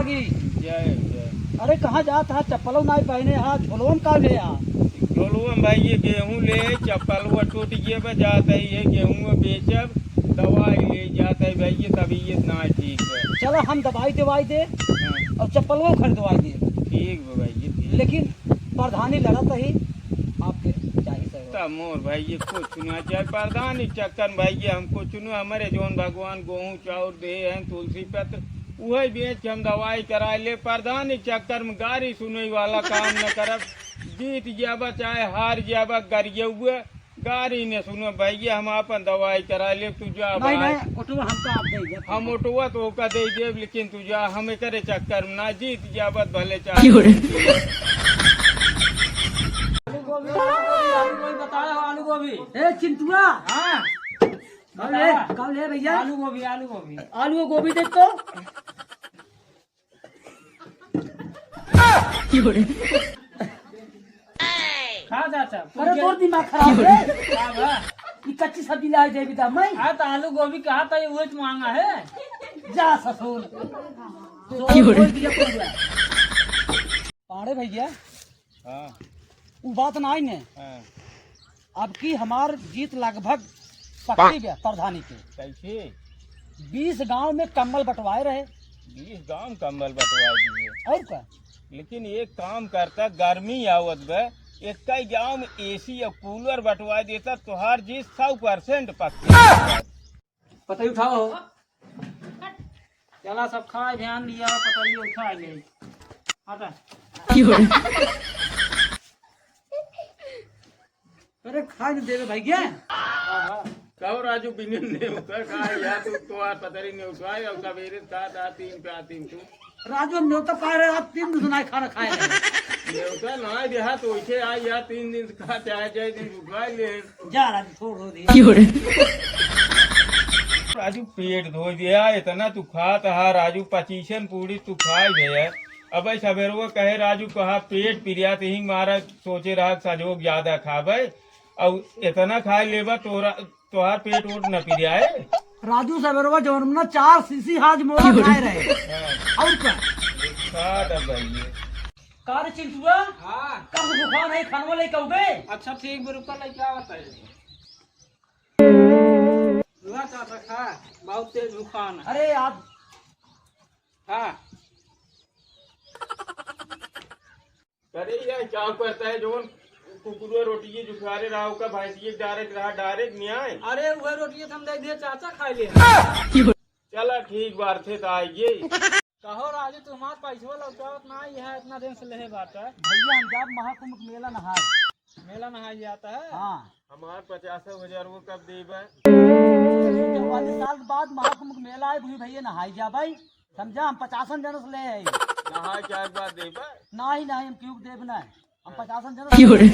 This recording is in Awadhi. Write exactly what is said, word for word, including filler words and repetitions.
जय, जय। अरे, कहाँ जात हा? चप्पलो नाई पहने हा, झोलवा में का ले हा? झोलवा में भाई ये गेहूं ले, चप्पलवा टूट गया बा, जात है ये गेहूं बेचब, दवाई ले जात है भाई ये तबीयत नाई ठीक है। चला, हम दवाई दवाई दे हाँ। और चप्पलवा खरीदवाई दे। ठीक बा भाई ये, ठीक। लेकिन प्रधानी लड़त ही आपके चाही सर। तब मोर भाई ये कुछ ना चाहे प्रधानी चक्कर में भाई ये हमको चुनो, हमारे जौन भगवान गेहूं चाउर दे हैं, तुलसी पत्र, उहे बेच के हम दवाई कराए ले। प्रधानी चक्कर में गारी सुनई वाला काम न करब। जीत जाबा चाहे हार जाबा, गरियउए गारी न सुनो भैया, हम आपन दवाई कराए ले। तू जा नहीं, भाई। नहीं, ओटवा हमका आप दे दे। हम ओटवा तो ओका दे देब, लेकिन तू जा, हम एकरे चक्कर में ना। जीत जाबत भले चाहे। आलू गोभी, आलू गोभी, आलू गोभी बताए हो, आलू गोभी। ए चिंटुआ। हाँ। कब ले, बतावा। कब ले भैया? आलू गोभी, आलू गोभी। आलू गोभी देख तो। खा जा सब। अरे तोर दिमाग खराब है। का बा? ई कच्ची सब्जी लाए देबी दा मैं। आ तो आलू गोभी कहा था, ये उहे तो मांगा है। जा ससुर। तो बोल दिया पूरा। पाड़े भैया। हाँ। उ बात नाई ने। हाँ। अब की हमार जीत लगभग पक्की बा प्रधानी के। कैसे? बीस गांव में कम्बल बंटवाए रहे। बीस गांव कम्बल बंटवाए दिए। और का? लेकिन एक काम करता, गर्मी आवत बा, एक गांव में एसी और कूलर बंटवा देता, तोहार जीत सौ परसेंट पक्की। पतई उठाओ। चला सब खाए, ध्यान दिया, पतई उठा ले। हटा। अरे खाए न देवे भाई क्या? कहो राजू, बिना नेवता का या तू तो आज पतरी नेवता है और सवेरे सात आ तीन पे आती तू। राजू हम नेवता पाए रहे, आज तीन दिन से ना खाना खाए रहे। नेवता ना देहा तो वैसे आ या तीन दिन से खा चाहे चाहे दिन रुकवा ले। जा राजू, छोड़ दो दी। राजू पेट धो दिया, इतना तू खात हा राजू, पच्चीसन पूरी तू खाए भैया। अब सवेरवा कहे राजू कहा पेट पिरिया, ते ही मारा सोचे रहा सजोग ज्यादा खाबे, और इतना खाए लेबा तोरा, तोहार पेट ओट न पिरिया है। राजू सवेरवा जौन में ना चार सीसी हाज मोला खाए रहे। हाँ। और का? खा दे भाई। का रे चिंटुआ? हाँ। कब भूखा नहीं खानवा लेके आउबे? अच्छा ठीक बा, रुका लेके आवत है। रुआ चाचा खा, बहुत तेज भूखान है। अरे आप हाँ। अरे यार क्या करता है जौन कुकुरुआ रोटी जुखारे रहा ओका भैंसिए डायरेक्ट रहा डायरेक्ट न्याय। अरे वह रोटी हम दे दिए चाचा खा ले। चला ठीक बात है तो आइए। कहो राजू, तुम्हार पैसवा लौटावत ना ही है, इतना दिन से लेहे बात है। भैया हम जाब महाकुंभ मेला नहाए। मेला नहाए जाता है? हाँ। हमार पचास हजार वो कब देबे? जब पाँच साल के बाद महाकुंभ मेला है, बुढ़ी भैया नहाई जाबे, समझा? हम पचासन जन से ले आई। नहाए जाए के बाद देबे? नहीं, नहीं, हम क्यों देब ना, हम पचासन जन से ले आई।